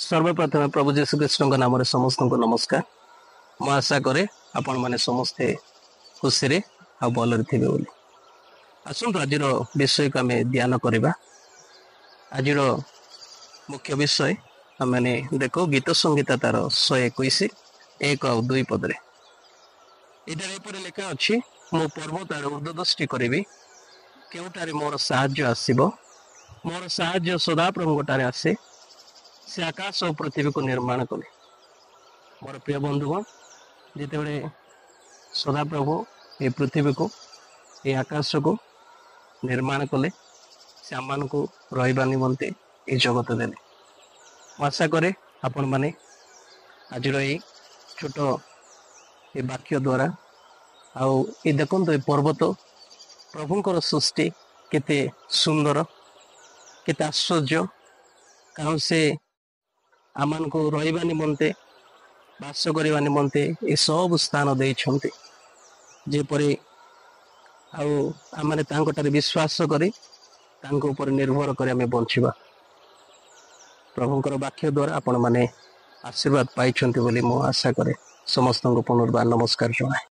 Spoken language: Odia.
ସର୍ବପ୍ରଥମେ ପ୍ରଭୁ ଯୀଶୁ ଖ୍ରୀଷ୍ଟଙ୍କ ନାମରେ ସମସ୍ତଙ୍କୁ ନମସ୍କାର। ମୁଁ ଆଶା କରେ ଆପଣମାନେ ସମସ୍ତେ ଖୁସିରେ ଆଉ ଭଲରେ ଥିବେ ବୋଲି। ଆସନ୍ତୁ ଆଜିର ବିଷୟକୁ ଆମେ ଧ୍ୟାନ କରିବା। ଆଜିର ମୁଖ୍ୟ ବିଷୟ ଆମେମାନେ ଦେଖୁ ଗୀତ ସଂହିତା ତାର 121 1 ଆଉ 2 ପଦରେ। ଏଠାରେ ଏପରି ଲେଖା ଅଛି, ମୁଁ ପର୍ବତ ଆଡ଼େ ଉର୍ଦ୍ଧ୍ୱ ଦୃଷ୍ଟି କରିବି, କେଉଁଠାରେ ମୋର ସାହାଯ୍ୟ ଆସିବ? ମୋର ସାହାଯ୍ୟ ସଦାପ୍ରଭୁଙ୍କ ଠାରେ ଆସେ, ସେ ଆକାଶ ଓ ପୃଥିବୀକୁ ନିର୍ମାଣ କଲେ। ମୋର ପ୍ରିୟ ବନ୍ଧୁଗଣ, ଯେତେବେଳେ ସଦାପ୍ରଭୁ ଏ ପୃଥିବୀକୁ, ଏ ଆକାଶକୁ ନିର୍ମାଣ କଲେ, ସେ ଆମମାନଙ୍କୁ ରହିବା ନିମନ୍ତେ ଏ ଜଗତ ଦେଲେ। ମୁଁ ଆଶା କରେ ଆପଣମାନେ ଆଜିର ଏଇ ଛୋଟ ଏ ବାକ୍ୟ ଦ୍ୱାରା, ଆଉ ଏ ଦେଖନ୍ତୁ ଏ ପର୍ବତ, ପ୍ରଭୁଙ୍କର ସୃଷ୍ଟି କେତେ ସୁନ୍ଦର, କେତେ ଆଶ୍ଚର୍ଯ୍ୟ। କାରଣ ସେ ଆମମାନଙ୍କୁ ରହିବା ନିମନ୍ତେ, ବାସ କରିବା ନିମନ୍ତେ ଏସବୁ ସ୍ଥାନ ଦେଇଛନ୍ତି, ଯେପରି ଆଉ ଆମମାନେ ତାଙ୍କଠାରେ ବିଶ୍ୱାସ କରି ତାଙ୍କ ଉପରେ ନିର୍ଭର କରି ଆମେ ବଞ୍ଚିବା। ପ୍ରଭୁଙ୍କର ବାକ୍ୟ ଦ୍ୱାରା ଆପଣମାନେ ଆଶୀର୍ବାଦ ପାଇଛନ୍ତି ବୋଲି ମୁଁ ଆଶା କରେ। ସମସ୍ତଙ୍କୁ ପୁନର୍ବାର ନମସ୍କାର ଜଣାଏ।